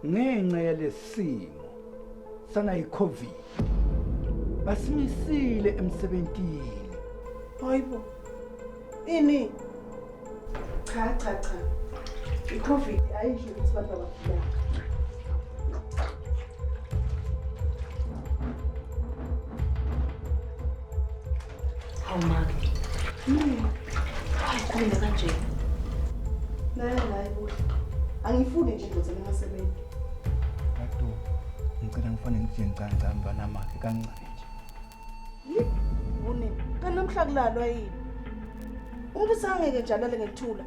Ngenxa yalesimo sana iCovid basimisile emsebentini. Hayibo. Ini? Cha cha cha. I-Covid ayisho ukuthi abantu abagulayo. Hawu make. Hayi khuluma kanje. Naye naye buhle. Angifuni nje indoda engasebenzi. Kadu ngicela ngifane ngithi ngicanca mntwana makhe kancane nje. Unini? Kanti namhla kulalwa yini? Umuntu usangeke nje alale ngekuthula.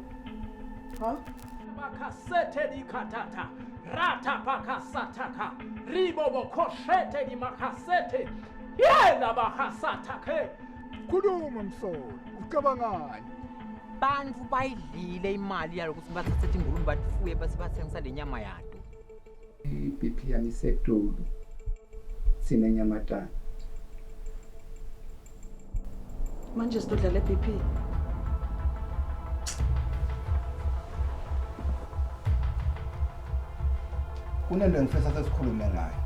Ha? Bakasete likatata rata pakasataka ribobo koshete limakasete yena bakasatake. Khuluma msolo, ucabangani? Bantfu bayidlile imali yalo ukuthi bathathe tingulube batifuye base bathengisa le nyama yato. I-BP yami isetulu. Sine nyamatana. Manje sidodla le BP. Kunento engifisa sesikhulume ngayo.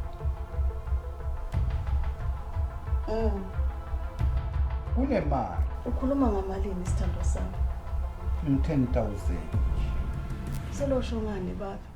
Kunemali. Ukhuluma ngamalini sithandwa sami? 10,000. Selosho ngani baba?